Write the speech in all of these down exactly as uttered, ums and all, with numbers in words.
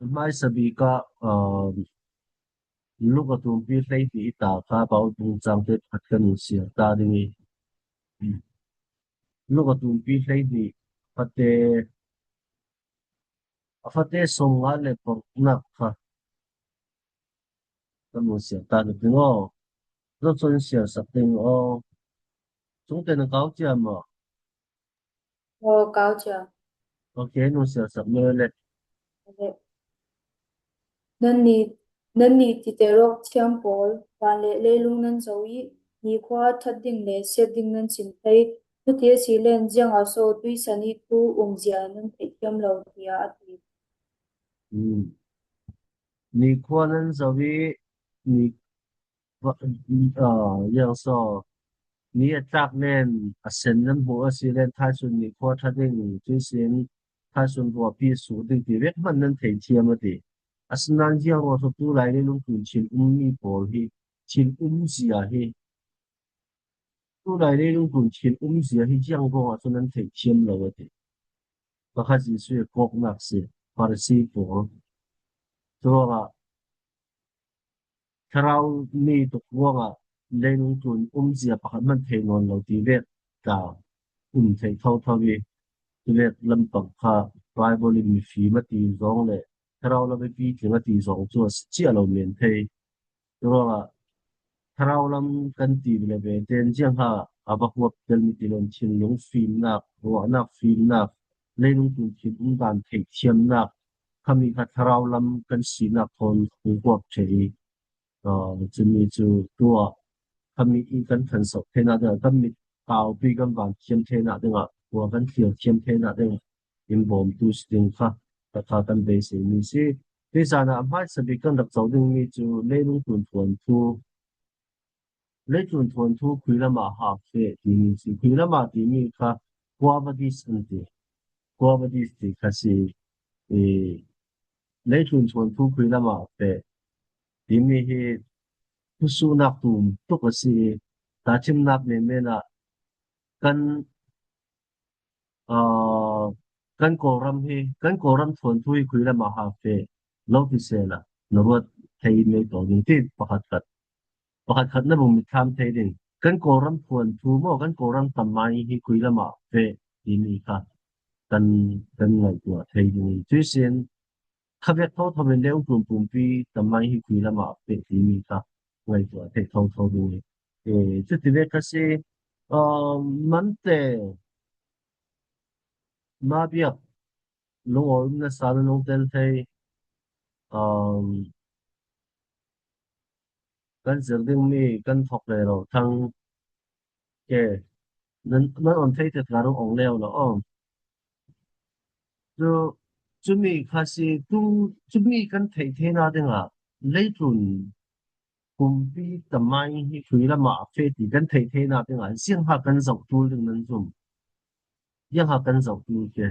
Hmaisa bik ah, um, Luka tumpi hleihnih i ta kha Bible bung cangte pakhat kan hun siar ta ding hi. Luka tumpi hleihnih, a fate, a fate sawmnga le paruknak kha kan hun siar ta ding aw. Zo chun siar sak ding aw. Chungte na kau cia maw? Aw, kau cia. Ok, nun siar sak mawle. Nannih, nannih titewk thiam pawl, van le leilung nan zoh i, nikhua that ding le siat ding nan cim thei. Cuti a si len ziangah so tuisan i thu umzia nan theih thiam lo, tiah a ti. Hmm. Nikhua nan zoh i, ni va-, ah, ziang so, ni a tlak len a sen nan hmuh a si len, thaisun nikhua that ding, cuisin thaisun ruahpi suh ding ti vek hman nan thei thiam a ti. Asinain ziang ruah so tulai leilung tlun thil um mi pawl hi, thil umzia hi, tulai leilung tlun thil umzia hi ziang ruangah cun nan theih thiam lo a ti. Pakhat Jesuh i kawknak si, Farasi pawl. Curuangah thlarau mi tuk ruangah leilung tlun umzia pakhat hman thei nawn lo ti vek ta um thei thotho i, ti vek lampang kha Bible in mifim a ti zong le thlarau lam i pitling a ti zong cu a si cia lo men thei. Curuangah thlarau lam kan ti le ve ten ziangha a va huap tel mi ti len thinlung fimnak, ruahnak fimnak, leilung tlun thil um dan theihthiamnak, khami kha thlarau lam kan sinak thawn hung huap ṭheh i, aa, cumi cu tuah khami i kan khansoh theinak dingah, kan mit taupi kan van thiam theinak dingah, khua kan thlir thiam theinak dingah in bawmtu si ding kha, kha kan beiseimi si. Tuizan ah a hmaisa bik kan rak zoh dingmi cu leilung tlun thuanthu, leitlun thuanthu khui lamah hau feh timi si. Khui lamah timi kha Quo Vadis an ti. Quo Vadis ti kha si. I, leitlun thuanthu khui lamah feh timi hi thusuhnak tum tuk a si. Tahṭhimnak menmen ah kan, aa, kan Kawlram hi, kan Kawlram thuanthu hi khui lamah hau feh lo ti sehla na ruat thei mei taw ding ti pakhat khat. Pakhat khat na vung mitthlam thei ding. Kan Kawlram thuanthu maw, kan Kawlram tamai hi khui lamah feh timi kha kan, kan ngaihtuah thei ding. Cuisin khavek thotho in leilung tlun pumpi tamai hi khui lamah feh timi kha ngaihtuah theih thotho ding hi. Eh, cuti vek kha si, um, mante, ma biak, lungawimna sa na nung tel thei, um, kan zir dingmi kan thok rero thang ke, nan, nan on thei te tla rung ong leo lo om. Cu, cumi kha si, tu, cumi kan theih theinak dingah leitlun pumpi tamai hi khui lamah a feh ti kan theih theinak dingah ziangha kan zoh tul ding nan zum. Ziangha kan zoh tul ke.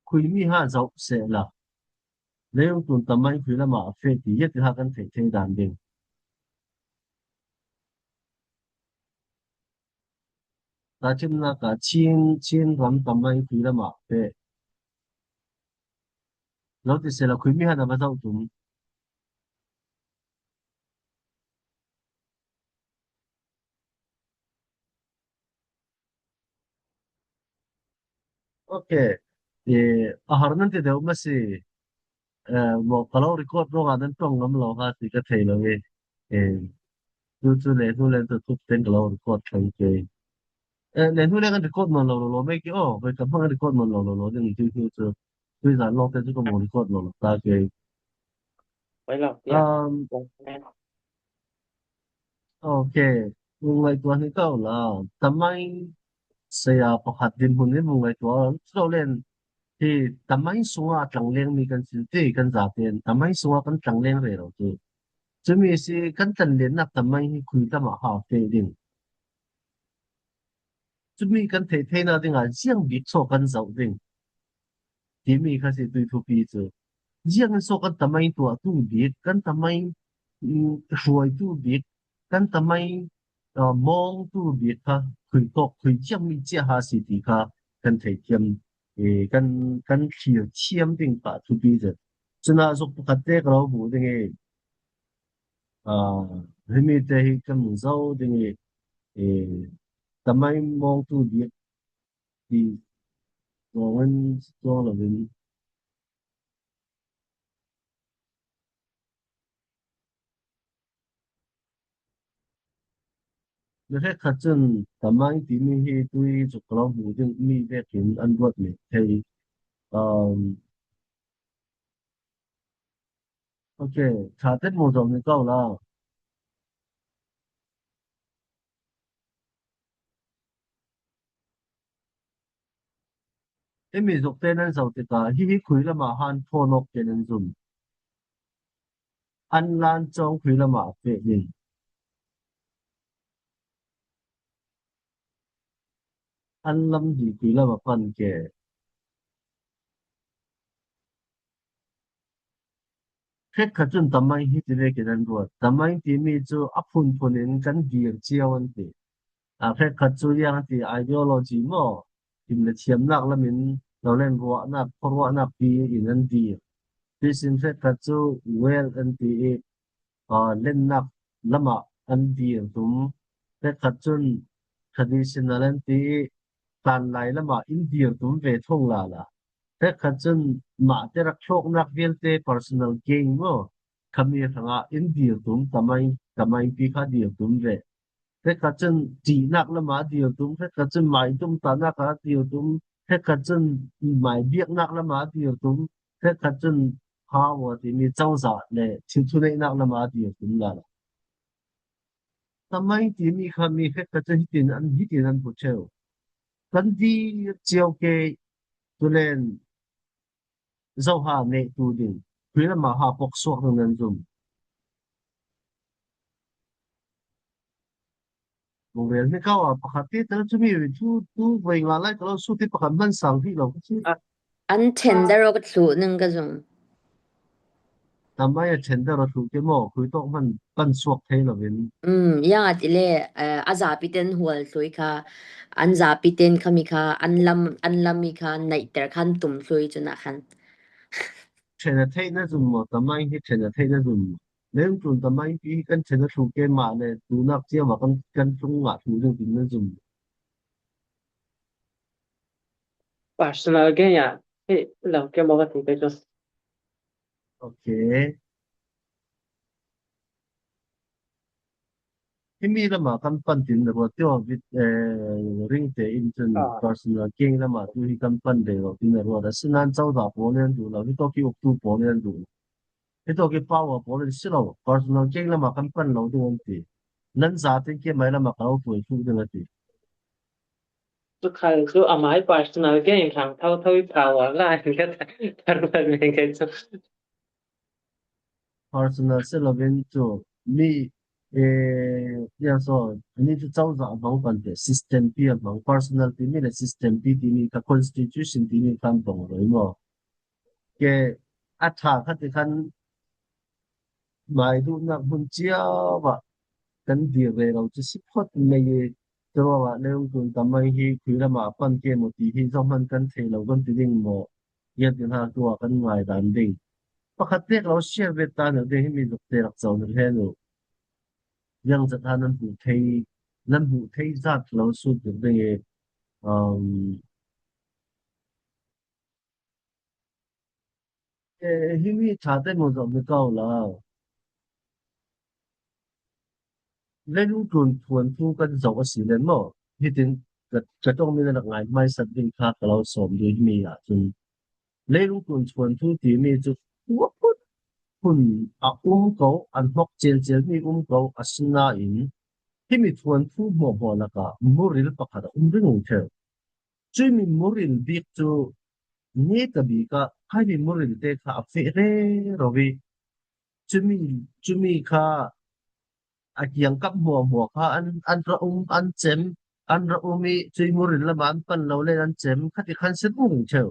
Khuimi ha zoh sehla, leilung tlun tamai khui lamah a feh ti, ziati ha kan theih thei dan ding. Tahṭhimnak ah Chin, Chin ram tamai khui lamah feh. Lo ti sehla khuimi ha na va zoh tum. Ok. Eh, a har nan ti deuh ma si. Eh, maw ka lo record ruangah nan ṭong ngam lo ha ti ka thei lo i. Eh, tu cu le hnu le tu thup ten ka lo record thlang ke. Eh, le hnu le kan record nawn lo lo lo mai ke aw. Voi ka hmang record nawn lo lo lo ding tu hnu cu. Tuizan lawngte cu ka vung record lo lo ta ke. Vai lo, tiah. Um, Ok. Ngaihtuah hna ko la. Tamai saya pakhat dinhmun in ngaihtuah. Culo len hi tamai sungah a tlanglengmi kan si ti kan zaten tamai sungah kan tlangleng rero tu. Cumi si kan tlanlennak tamai hi khui lamah ha feh ding. Cumi kan theih theinak dingah ziang bik so kan zoh ding timi kha si tui thupi cu. Ziang in so kan tamai tuahtu bik, kan tamai, mm, hruaitu bik, kan tamai, Aa, mawngtu bik kha khui tawk, khui thiam mi cia ha si ti kha kan thei thiam, ee, kan, kan thlir thiam ding kha thupi zet. Cun ah zuk pakhat te ka lo hmuh ding i, aa, himi te hi kan hmu zo ding i, ee, tamai mawngtu bik ti zawng in, zawng lo in, mi hrekkhat cun tamai timi hi tui cu ka lo hmuh ding mi vekin an ruat men thei. Um, ok, ṭha te hmuh zawh hnik ko la. Himi zuk te nan zoh tikah hihi khui lamah han thawn awk te nan zum. An lan cawng khui lamah a feh ding. An lam hi khui lamah pan ke. Hrekkhat cun tamai hi ti vekin an ruat. Tamai timi cu a phunphun in kan dir cio an ti. A hrekkhat cu ziang ti ideology maw? Tim le thiamnak lamin lo len ruahnak, khuaruahnak pi in an dir. Tuisin hrekkhat cu wealth an ti i, aa, lennak lamah an dir tum. Hrekkhat cun traditional an ti i, hlanlai lamah in dir tum ve thung lala. Hrekkhat cun mahte rak thlawknak vialte personal gain maw? Khami hrangah in dir tum, tamai, tamai pi kha dir tum ve. Hrekkhat cun ṭihnak lamah a dir tum, hrekkhat cun mai tumtahnak ah a dir tum, hrekkhat cun mai biaknak lamah a dir tum, hrekkhat cun hau a timi cozah le thil thuneihnak lamah a dir tum lala. Tamai timi kha mi hrekkhat cun hitin an, hitin an hmu ṭheu. Kan dir cio ke tulen zoha nehtu ding, khui lamah ha pok suak ding nan zum. Mawngvel hnik ko ah pakhat te tal cumi thu tu voi nga lai ka lo sut i pakhat hman sang rih lo ka si. An ṭhen deuh ka thluh ning ka zung. Tamai a ṭhen deuh a thluh ke maw, khui tawk hman pan suak thei lo in. Um, ziang a ti le, eh, a zapi ten hual thlui kha, an zapi ten khami kha, an lam, an lam i kha naihter khan tum thlui cun ah khan. Ṭhen a theih na zum maw, tamai hi ṭhen a theih na zum maw? Leilung tlun tamai pi hi kan ṭhen a thluh ke mah le, tunak cio ah kan, kan tlung ngah thluh ding tin na zum. Personal gain ah, hei, lo ke maw ka ti pei cu. Ok. Himi lamah kan pan tin na ruat tio, vit, eh, ring te in cun personal gain lamah tu hi kan pan ve lo tin na ruat. Asinain cozah pawl nih an duh lo, hitawk hi uktu pawl nih an duh lo. Hitawk hi power pawl in si lo, personal gain lamah kan pan lo ding an ti. Nan zatin keimai lamah ka lo hruai thluh ding a ti. Cu khal cu amai personal gain hram thotho i power lai in ka thar ban men kei cu. Personal si lovin cu mi, eh, ya so, ni cu cozah a hmang kan ti, system pi a hmang, personal timi le system pi timi kha constitution timi kha an bang roi maw? Ke a ṭha kha ti khan mai duhnak hmun cio ah kan dir ve lo cu si phawt mei i, curuangah leilung tlun tamai hi khui lamah a pan ke maw ti hi zohman kan thei lo kan ti ding maw? Ziatin ha tu ah kan ngai dan ding. Pakhat te ka lo share ve ta ning ding, himi zuk te rak co ning hen u. Ziangzat ha nan hmuh thei, nan hmuh thei zat lo sut ning ding i, um, eh, himi ṭha te maw zoh mi ko la. Leilung tlun thuanthu kan zoh a si len maw? Hitin ka, ka ṭongmi na rak ngai hmaisat ding kha ka lo sawm duh himi ah cun leilung tlun thuanthu timi cu khuaphun phun a um ko, an hnok celcel mi um ko, asinain himi thuanthu hmuahhmuah lakah muril pakhat a um ringring ṭheu. Cumi muril bik cu neta bik ah khaimi muril te kha a feh rero i, cumi, cumi kha a kiangkap hmuahhmuah kha an, an ra um, an cem, an ra um i, cui muril lamah an pan lo le an cem, khati khan si ringring ṭheu.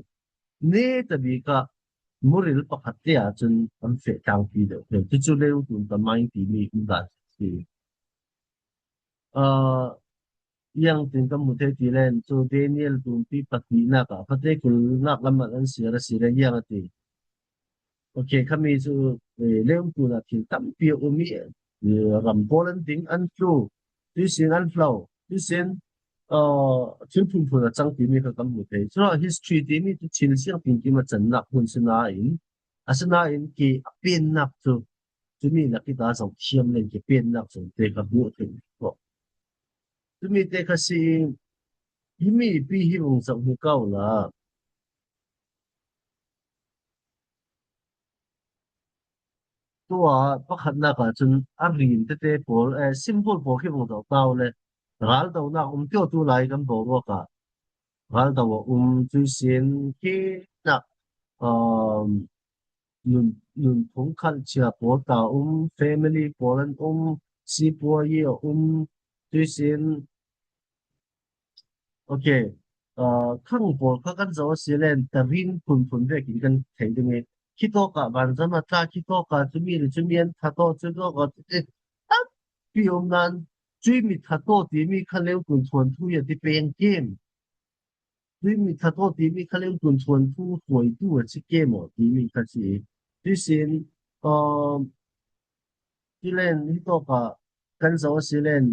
Neta bik ah muril pakhat te ah cun an feh tlangpi deuh ṭheu. Cucu leilung tlun tamai timi um dan si. Aa, iang tin kan hmu thei ti len cu Daniel tumpi pahnihnak ah fate kulnak lam ah an siar a si le iang a ti. Okay, khami cu, eh, leum tunah thil tampi a um i, eh, ram pawl an ding, an tlu, tuisin an hlo, tuisin, ah, thil phunphun a cang timi kha kan hmu thei. Curuangah history timi cu thil siang tinkim a cannak hmun si nain, asinain ke a pennak cu cumi lak ita zoh thiam len ke pennak zong te kha hmuh theih ko. Cumi te kha si i, himi pi hi vung zoh hi ko la. Tua pakhatnak ah cun a rin tete pawl, eh, symbol pawl khi vung zoh tau le, raldonak um tio tu lai kan boruak ah raldo a um, tuisin khi nak, um, nun, nunphung khalh chia pawl ta um, family pawl an um, sipuai a um, tuisin, okay, ah, khang pawl kha kan zoh a si len, tarin phunphun vekin kan thei ding i, khitawk ah vanzam a tla, khitawk ah cumi le cumi an thataw, khitawk ah cumi tampi um nan, cumi thataw timi kha leukun thuanthu a ti peng kim. Cumi thataw timi kha leukun thuanthu hruaitu a si ke maw timi kha si. Tuisin, um, ti len hitawk ah kan zoh a si len,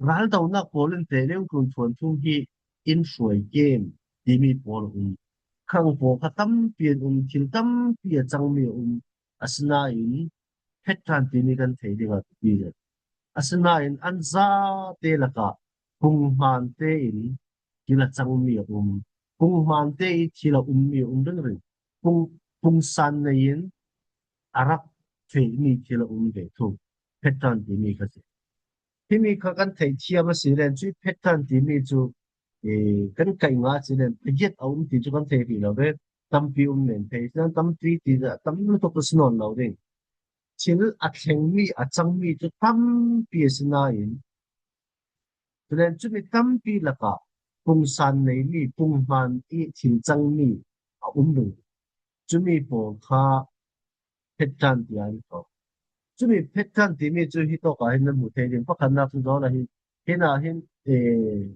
raldonak pawl in te leukun thuanthu hi in hruai kem timi pawl a um. Khang pawl kha tampi an um, thil tampi a cangmi a um. Asinain, phettan timi kan thei ding a tupi le. Asinain, an zate lakah, punghman tein thil a cangmi a um. Punghman te i thil a ummi a um ringring. Pung, pungsan nei in a rak fehmi thil a um ve thu. Phettan timi kha si. Himi kha kan theih thiam a si len cu, phettan timi cu, eh, kan kaih ngah a si len, a giat a um ti cu kan thei rih lo ve. Tampi um men thei. Cun tampi ti dah tam lutuk a si nawn lo ding. Thil a thlengmi, a cangmi cu tampi a si nain, cule cumi tampi lakah pungsan neimi, punghman i thil cangmi a um ringring. Cumi pawl kha phettan tiah an ko. Cumi phettan timi cu hitawk ah hin nan hmu thei ding. Pakhatnak cu zawn ah hin, hin ah hin, eh,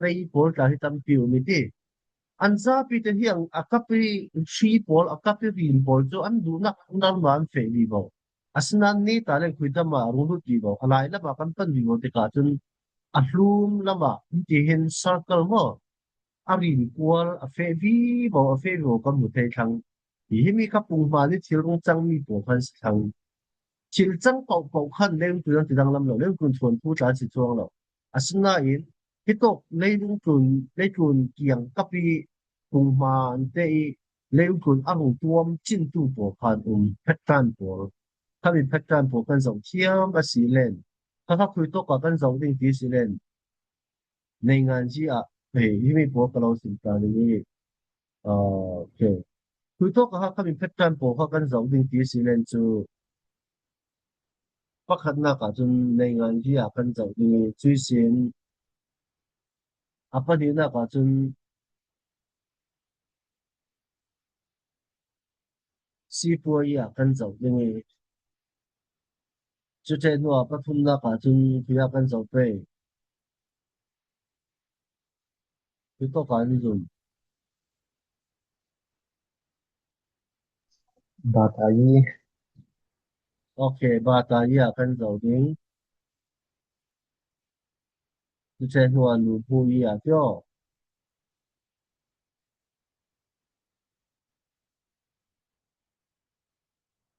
pei pawl tla hi tampi um i ti. An zapi te hi ang a kap i hri pawl, a kap i rin pawl cu an duhnak lam ah an feh vivo. Asinain ni ta le khuidam ah a rung lut vivo. A lai lam ah kan pan vivo tikah cun a hlum lam ah, an ti hin circle maw? A rin kual, a feh vivo, a feh vivo kan hmu thei thlang. Hi, himi kha punghman i thil rung cangmi pawl khan si thlang. Thil cang paohpaoh khan leilung tlun an ti danglam lo, leilung tlun thuanthu tla an si cuang lo. Asinain, hitawk leilung tlun, leitlun kiang kap i punghman te i leilung tlun a rung tuam cintu pawl khan um, phettan pawl. Khami phettan pawl kan zoh thiam a si len. Kha kha khuitawk ah kan zoh ding ti si len. Neinganyi ah, hei, himi pawl ka lo sim ta ding i, ah, okay. Khuitawk ah kha khami phettan pawl kha kan zoh ding ti si len cu pakhatnak ah cun neinganyi ah kan zoh ding i, cuisin a pahnihnak ah cun sipuai ah kan zoh ding i, cuti hnu ah pathumnak ah cun khui ah kan zoh pei. Khuitawk ah an zum. Batai. Okay, batai ah kan zoh ding. Cuti hnu ah nu hmu i ah tio.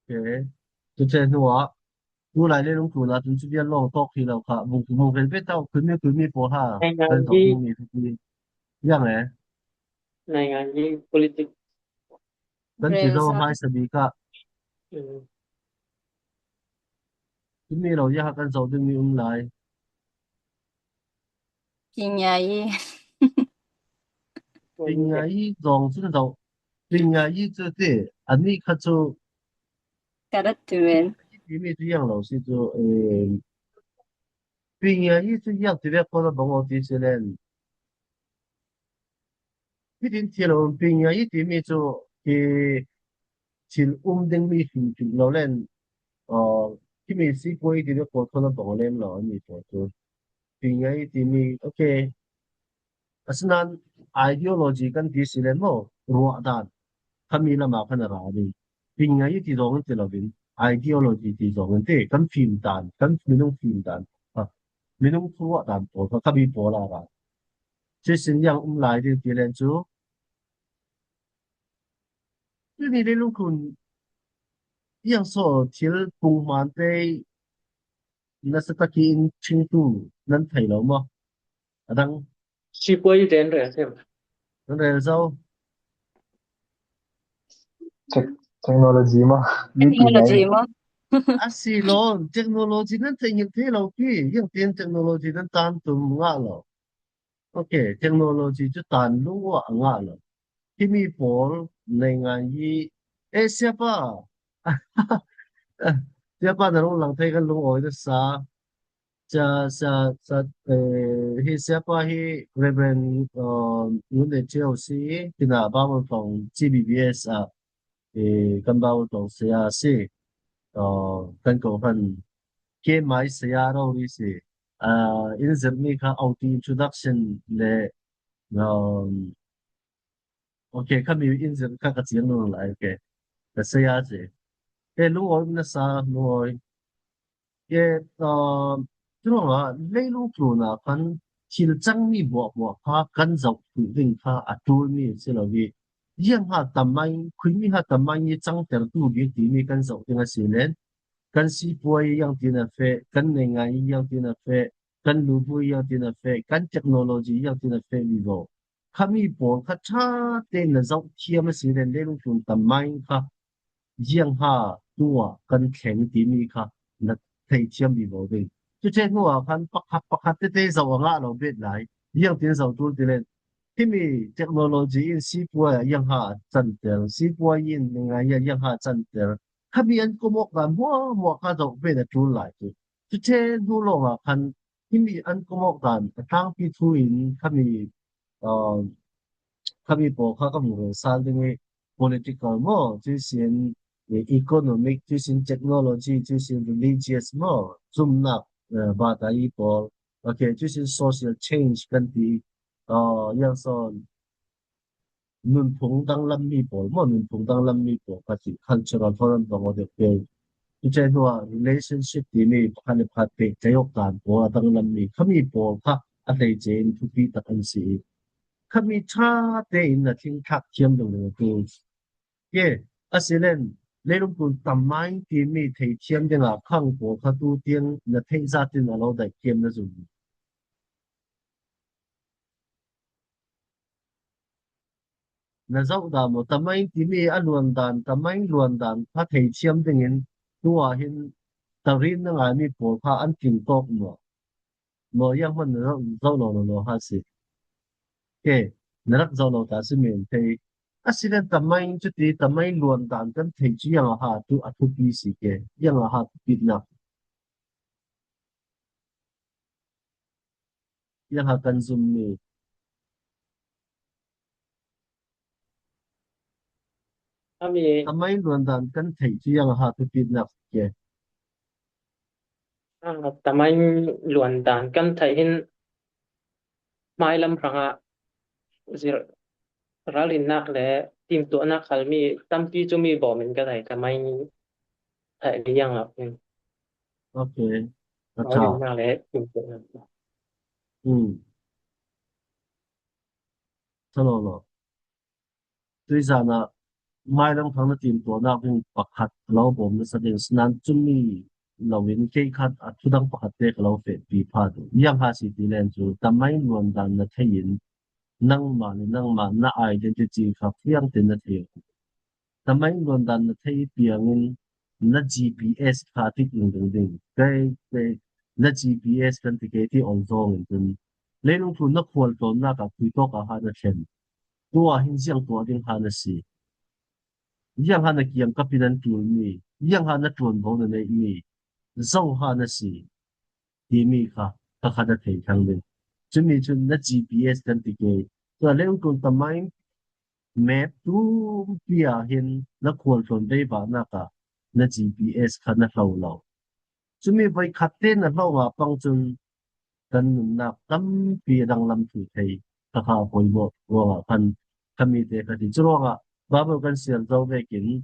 Okay. Cuti hnu ah, tu lai le lungtlun ah tun cu vial lawng tawk hi lo kha, vung, vung ven ve tau, khuimi, khuimi pawl ha, kan zoh ding mi khuimi. Yang eh. Nai ngan yi politik. Kan ti zo hai sabi ka. Timi lo ya kan zoh ding mi um lai. Pinyayi. Pinyayi zong cun zoh. Pinyayi cu ti, ani kha cu. Karat tumen. Timi tu yang lo si cu, eh, pinyayi cu yang ti vek ko lo bang o ti si len. Hitin thil um pinyayi timi cu, ki thil um ding mi hrimhrim lo len. Himi sipuai timi pawl kha na bang lem lo, an mi pawl chu. Pingai timi, okay. Asinan ideology kan ti si len maw, ruah dan. Khami lama khan a ra ding. Pingai ti zawng in ti lovin, ideology ti zawng in ti, kan fim dan, kan minung fim dan. Ha, minung thuruah dan pawl kha, khami pawl a ra. Cuisin yang um lai ding ti len chu. Tuni leilung tlun yang so thil pung hman te nasa takin chingtu nan thei lo maw? A dang. Sipuai ten rel sem. Nan rel zo. Tech-, technology maw? Technology maw? A si lo, technology nan thei ngil thei lo pi. Yang tin technology nan tan tum ngah lo. Okay, technology chu tan lung uah a ngah lo. Himi pawl nei ngai hi. Eh, siapa. Siapa na lung lang thei kan lung awi na sa. Cha, sa, sa, eh, hi siapa hi Reverend, uh, Ngun Ne Chiau si, tina Bawal Tong, G B B S a, eh, kan Bawal Tong saya si, uh, kan ko han ke mai saya rau ri si, uh, in zir mi kha auti introduction le, um, okay, khami in zir kha ka chiang lo lai, okay. Ka saya si. Eh, lung awi na sa, lung awi. Ke, aa, curuangah leilung tlunah khan thil cangmi buahbuah kha kan zoh duh ding kha a ṭulmi si lo hi. Ziangha tamai, khuimi ha tamai i cangtertu bik timi kan zoh ding a si len, kan sipuai i iangtin a feh, kan neingai i iangtin a feh, kan luhmui i iangtin a feh, kan technology i iangtin a feh vivo. Khami pawl kha ṭha tein na zoh thiam a si len leilung tlun tamai kha ziangha tuah kan thleng timi kha na thei thiam vivo ding. Cuti hnuah khan pakhat pakhat tete zoh a ngah lo bet lai. Ziangtin zoh tul ti len, himi technology in sipuai ah ziangha a canter, sipuai in neingai ah ziangha a canter. Khami an komawk dan hmuahhmuah kha zoh bet a tul lai cu. Cuti hnu lawngah khan himi an komawk dan a tlangpi thu in khami, aa, khami pawl kha ka hmu reng sal ding i political maw, cuisin, eh, economic, cuisin technology, cuisin religious maw, zumnak, eh, bata i pawl, okay, cuisin social change kan ti, aa, yang sawn, nunphung danglam mi pawl maw, nunphung danglam mi pawl kha ti cultural hawran bang aw deuh pei. Cuti hnuah relationship timi pakhat le pakhat pek tei awk dan pawl a danglam mi khami pawl kha a hleice in thupi tak an si i. Khami ṭha tein na thlingthlak thiam deuh deuh a tul. Ke, a si len, leilung tlun tamai timi thei thiam dingah khang pawl kha tu tiang na theih zatin a lo daih thiam na zum. Na zoh dah maw? Tamai timi a luan dan, tamai luan dan kha thei thiam dingin tuah hin tarin na ngaimi pawl kha an tling tawk maw? Maw yang hman na zoh, zoh lo lo lo ha si. Ke, na rak zoh lo ta si men thei. A si len tamai cuti, tamai luan dan kan thei cu yang a ha tu a thupi si ke. Yang a ha thupitnak. Yang ha kan zummi. Ami tamai luan dan kan theih cu yang ha thupitnak ke. Ah, tamai luan dan kan theih hin hmailam hrangah zir, ralinnak le timtuahnak khalmi tampi cu mi bawm in ka theih, tamai theih liang ah. Okay. Ka ṭha. Ralinnak le timtuahnak. Hmm. Ṭha lo lo. Tuizan ah mailam kha na timtuahnak ding pakhat a lo bawm nasa ding si nan cumi loin kei khat a thudang pakhat te ka lo fehpi pha duh. Yang ha si ti len cu tamai luan dan na thei in nangmah le nangmah na identity kha fiang tein na thei. Tamai luan dan na thei piangin na G P S kha tik in ding ding. Kei, kei, na G P S kan ti kei ti ong zawng in tun. Leilung tlun na khual tlawnnak ah khui tawk ah ha na thlen. Tuah hin ziang tuah ding ha na si. Ziang ha na kiangkap in an ṭulmi. Ziang ha na ṭuanvo na neihmi. Zo ha na si. Timi kha, kha kha na thei thlang ding. Cumi cun na G P S kan ti kei. Tua leilung tlun tamai map tumpi ah hin na khual tlawn veivahnak ah na G P S kha na hlo lo. Cumi voikhat te na hlawh a pang cun kan nunnak tampi a danglam thei. Khakha a poimawh ruangah khan khami te kha ti. Curuangah Bible kan siar zo vekin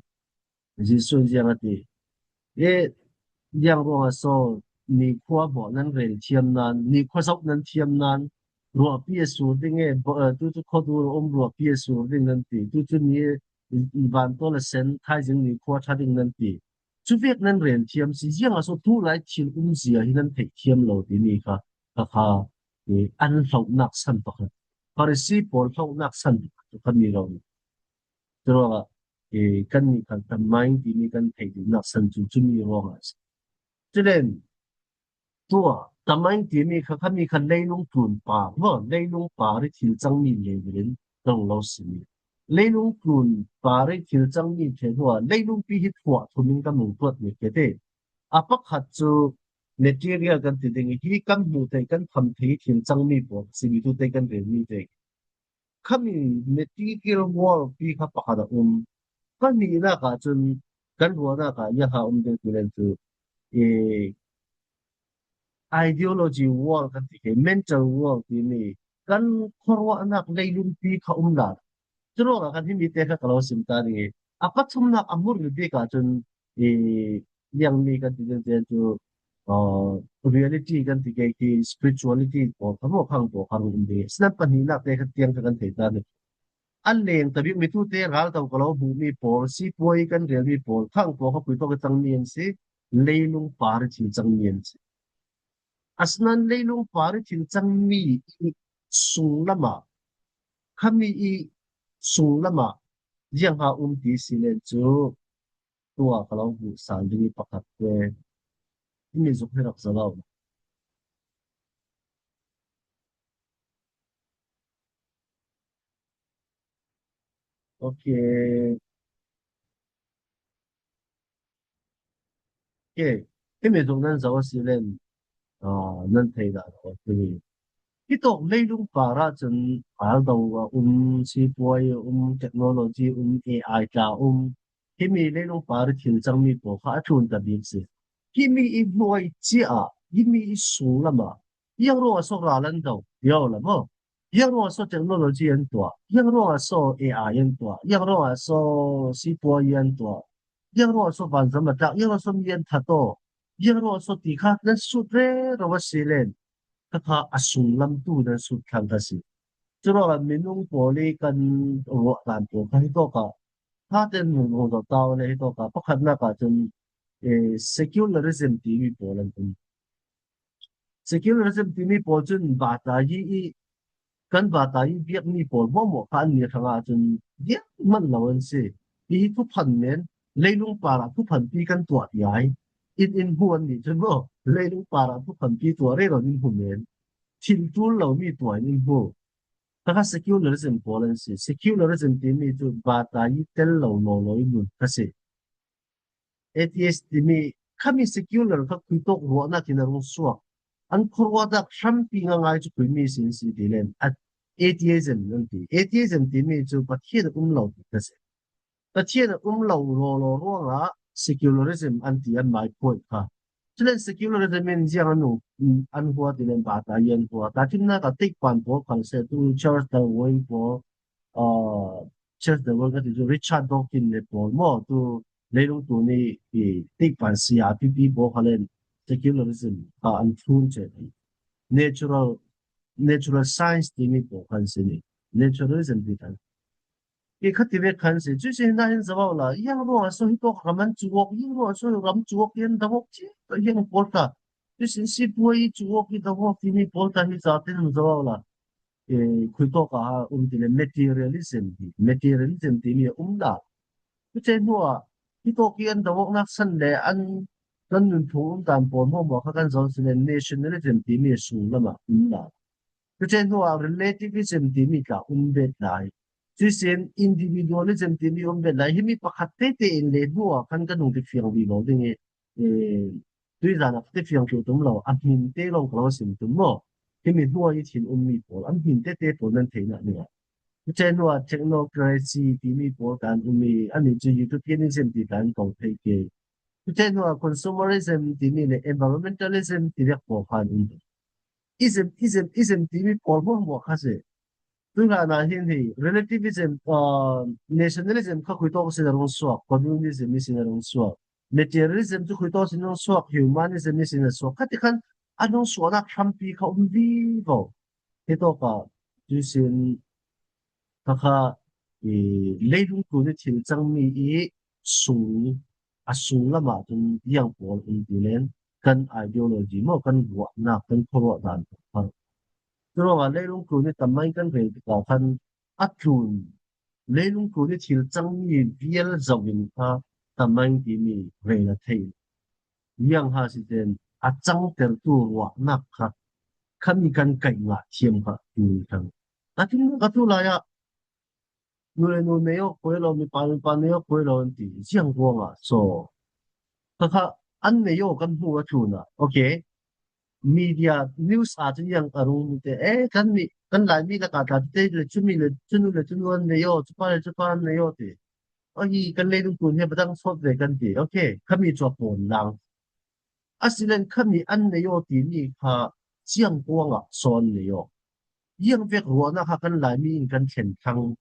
Jesuh in ziang a ti? E, ziang ruangah so nikhua bawh nan rel thiam nan, nikhua zoh nan thiam nan, ruahpi a sur ding e, ba-, eh, tu cu khuadur a um ruahpi a sur ding nan ti, tu cu ni vantawl a sen thaizing nikhua ṭha ding nan ti. Cu vek nan rel thiam si, ziangah so tu lai thil umzia hi nan theih thiam lo timi kha, kha, kha, eh, an hlohnak san pakhat. Farasi pawl hlohnak san pakhat cu kha mi lo. Curuangah, eh, kannih kha tamai timi kan theih duhnak san cu cumi ruangah a si. Culen, tua tamai timi kha, khami kha leilung tlun par maw, leilung par i thil cangmi level in ka rung lo simi. Leilung tlun par i thil cangmi ṭheh hnuah leilungpi hi thuah thum in kan rung tuat mi ke te. A pakhat cu material kan ti ding i, hi kan hmuh theih, kan tham thei i thil cangmi pawl simi tu te kan relmi te. Khami material world pi kha pakhat a um. Kha hnihnak ah cun kan ruahnak ah ziang a um ding ti len cu, eh, ideology world kan ti ke, mental world timi kan khuaruahnak leilungpi kha um lai. Curuangah kan himi te kha ka lo sim ta ding i, a pathumnak a hmuril bik ah cun, i, liangmi kan ti ding te cu, uh, reality kan ti ke khi spirituality pawl kha maw, khang pawl kha rung um ding. Sinan pahnihnak te kha tiang kha kan thei ta ding. A leng tabik mi tu te ral to ka lo hmuhmi pawl, sipuai kan relmi pawl, khang pawl kha khui tawk i cangmi an si, leilung par i thil cangmi an si. Asinain leilung par i thil cangmi i sunglam ah, khami i sunglam ah ziang a um ti si len cu, tua ka lo hmuh sal ding i pakhat te, himi zuk hi rak za lo. Ok. Ok. Himi zuk nan zoh a si len, ah, nan thei dah lo. Himi hi tawk leilung par ah cun aldo a um, sipuai a um, technology um, A I tla um, himi leilung par i thil cangmi pawl kha a tlun ta bik si. Himi i hnuai cia ah, himi i sunglam ah, ziang ruangah so ral an do, ti aw la maw? Ziang ruangah so technology an tuah, ziang ruangah so A I an tuah, ziang ruangah so sipuai an tuah, ziang ruangah so vanzam a tlak, ziang ruangah so mi an that aw, ziang ruangah so ti kha nan sut rero a si len, kha kha a sunglam tu nan sut thlang kha si. Curuangah minung pawl i kan ruah dan pawl kha hi tawk ah, kha ten hmuh hmuh tawk ta le hi tawk ah, pakhatnak ah cun, eh, secularism timi pawl an um. Secularism timi pawl cun batai i, kan batai i biakmi pawl hmuahhmuah kha annih hrangah cun diak hmanh lo an si. Hihi thuphan men, leilung parah thuphanpi kan tuah ti ai. In, in hmu annih cun maw, leilung parah thuphanpi tuah rero in hmu men. Thil ṭul lomi tuah in, in hmu. Kha kha secularism pawl an si. Secularism timi cu batai i tel lo lawlaw i nun kha si. Atheist timi khami secular kha khuitawk ruahnak in a rung suak. An khuaruahnak hrampi ngaingai cu khuimi sin si ti len, a, atheism an ti. Atheism timi cu Pathian a um lo ti kha si. Pathian a um lo lawlaw ruangah secularism an ti, an mai point kha. Culen secularism in ziang an, an hua ti len, batai an hua. Tahṭhimnak ah teikpan pawl khal seh, tu Charles Darwin pawl, ah, Charles Darwin ka ti cu Richard Dawkins le pawl maw, tu leilung tu ni i teikpan sia pipi pawl kha len secularism kha an thlun che. Natural, natural science timi pawl khan si ni. Naturalism ti khan. I kha ti vek khan si. Cu si hna hin zoh la. Yang ruangah so hi tawk ram an cuak, yang ruangah so ram cuak i an dawk ci, yang pawl ta. Cu si sipuai i cuak i dawk timi pawl ta hi za tin an zoh la. Eh, khuitawk ah um ti le materialism ti, materialism timi a um lo. Cuti hnuah hitawk i an dawknak san le an kan nunphung um dan pawl hmuahhmuah kha kan zoh si le nationalism timi a sunglam ah um lo. Cuti hnuah relativism timi tla um bet lai. Cuisin individualism timi um bet lai. Himi pakhat tete in le hnuah khan kan nung ti fiang vivo ding i, eh, tuizan ah kha ti fiang tluk tum lo, a hmin te lawng ka lo sim tum maw? Himi hnuai i thin ummi pawl, an hmin tete pawl nan theihnak dingah. Cuti hnuah technocracy timi pawl kan um i, annih cu utopianism ti kan ko thei ke. Tute hnuah consumerism timi le environmentalism ti vek pawl khan um. Ism, ism, ism timi pawl hmuahhmuah kha si. Tunlana hin hi relativism, uh, nationalism kha khuitawk sin a rung suak, communism i sin a rung suak, materialism chu khuitawk sin a rung suak, humanism i sin a suak. Khati khan a rung suaknak hrampi kha um vivo. Hitawkah tuisin khakha i leilung tlun i thil cangmi i sung, a sung lamah cun ziang pawl um ti len kan ideology maw, kan ruahnak, kan khuaruah dan kha. Curuangah leilung tlun i tamai kan rel tikah khan a tlun, leilung tlun i thil cangmi vial zoh in kha tamai timi rel a theih. Ziang ha si ten a cangtertu ruahnak kha khami kan kaih ngah thiam kha tu thang. A tin ka tu lai ah nu le nu nei awk poi lo, mipa mipa nei awk poi lo an ti. Ziang ruangah so khakha an nei aw kan hmu a tlunah. Okay. Media news ah cun ziang a rung te, eh, kan mi, kan Laimi lakah tla te le cumi le cunu le cunu an nei aw, cupa le cupa an nei aw ti. Ahi kan leilung tlun he badang sawt ve kan ti. Okay. Khami cu a pawn lang. Asilen khami an nei aw timi kha ziang kuangah sawn nei aw. Ziang vek ruahnak kha kan Laimi in kan thlen thlang.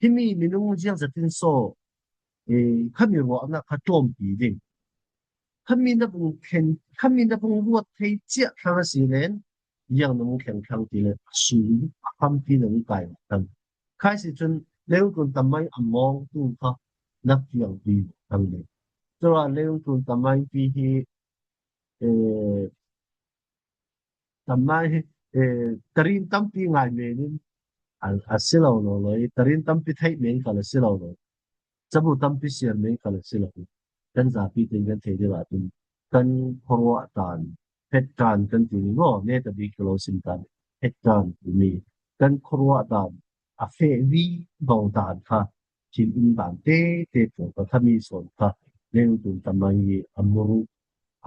Himi minung ziang zatin saw, eh, khami ruahnak kha tlawmpi ding. Khami na vung thlen, khami na vung ruat thei ciah thlang asilen ziang na vung thlen thlang ti le a sum a hrampi na vung kai thlang. Khaisi cun leilung tlun tamai a mawng tu kha nak fiang pi hang le. Tura leilung tlun tamai pi hi, eh, tamai hi, eh, tarin tampi ngai men in a, a si lo lo lo, tarin tampi theih men khal a si lo lo. Cabu tampi siar men khal a si lo. Kan zapi tein kan thei ding ah cun kan khuaruah dan, phet dan kan ti ni maw, neta bik ka lo sim dan, phet dan timi kan khuaruah dan a feh vivo dan kha thil in dan tete pawl kha khami sawn kha leilung tlun tamai hi a muru,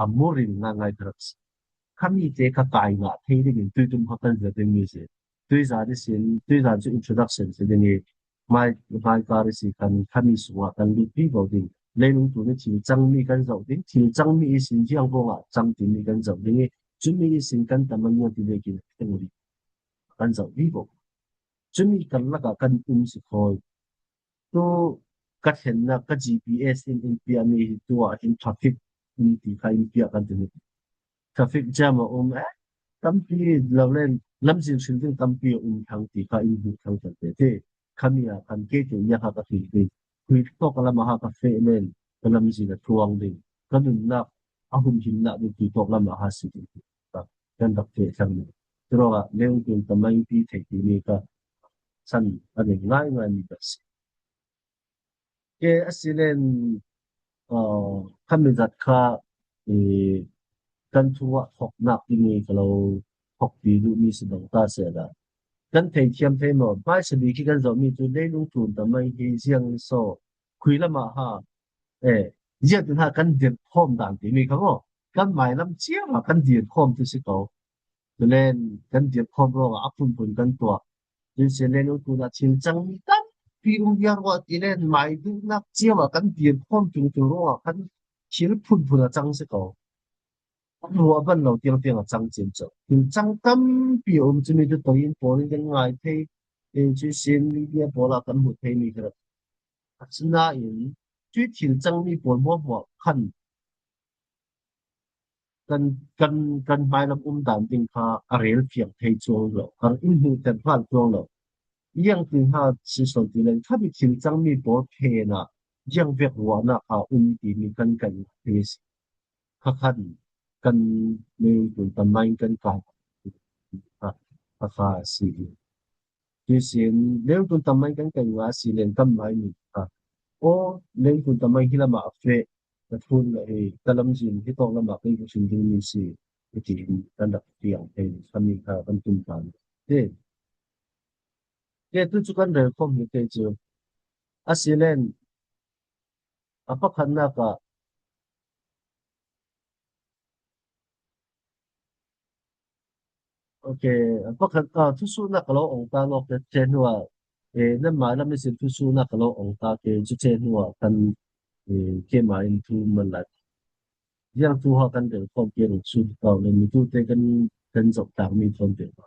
a muril ngaingai ka rak si. Khami te kha kai ngah thei dingin tuitum kha kan zia ding mi si. Tuizan ihsin, tuizan cu introduction si ding i, hmai, hmaikar ihsi khan khami sungah kan lut vivo ding. Leilung tlun i thil cangmi kan zoh ding, thil cangmi ihsin ziang ruangah cang timi kan zoh ding i, cumi ihsin kan tamai ti vekin kan zoh vivo. Cumi kan lakah kan um si khawi. Tu ka thlennak ka G P S in in piahmi hi tu ah hin traffic in ti kha in piah kan ti. Traffic jam a um, eh, tampi lo len lamzin hril ding tampi a um thlang ti kha in hmuh thlang kan ti. Khami ah khan ke te ia kha ka hril ding. Hui tawk a lam a ha ka feh len ka lamzin a tluang ding. Ka nunnak a humhimnak ding hui tawk lam a ha si ding. Kan rak feh thlang ding. Curuangah leilung tlun tamai pi thei timi kha san a nei ngaingai mi ka si. Ke asilen, aa, khami zat kha, i, kan thu ah thoknak timi ka lo thokpi duhmi si dong ta sehla. Kan theithiam thei maw? Hmaisa bik hi kan zohmi cu leilung tlun tamai hi ziang so khui lamah ha, eh, ziang tin ha kan dirh khawm dan timi kha maw? Kan mailam cio ah kan dirh khawm tu si ko. Tulen kan dirh khawm ruangah a phunphun kan tuah. Tuisin le nung tunah thil cangmi tampi um viar ruah ti le mai duhnak cio ah kan dirh khawm tungtung ruangah kan thil phunphun a cang si ko. Kan ruah ban lo tiangtiang a cang ciamco. Thil cang tampi a um cumi tu toin pawl in kan ngai thei. Tuisin media pawl ah kan hmuh theimi kha. Asinain cui thil cangmi pawl hmuahhmuah khan kan, kan, kan hmailam um dan ding kha a rel fiang thei cuang lo, a in hmuhter hlan cuang lo. Iang tin ha si sawn ti len kha mi thil cangmi pawl phen ah ziang vek ruahnak kha um timi kan kan thei si. Kha khan kan leilung tlun tamai kan kai kha, kha kha si. Tuisin leilung tlun tamai kan kai ngah si len kan mai mi kha. Aw, leilung tlun tamai hi lamah a feh, ka thun, eh, ka lamzin hi tawk lamah kan hrim ding mi si, i ti in kan rak fiang thei, khami kha kan tum ta. Te, te tu cu kan rel khawm hi te cu. Asilen a pakhatnak ah, okay, a pakhat, ah, thusuhnak ka lo ong ta lawk te, te hnuah, eh, nanmah lam ihsin thusuhnak ka lo ong ta ke, cu te hnuah kan, Keimah in thu man lai ziang thu ha kan rel khawm kei rih chu tau le mi tute kan kan zop tak mi thon te ba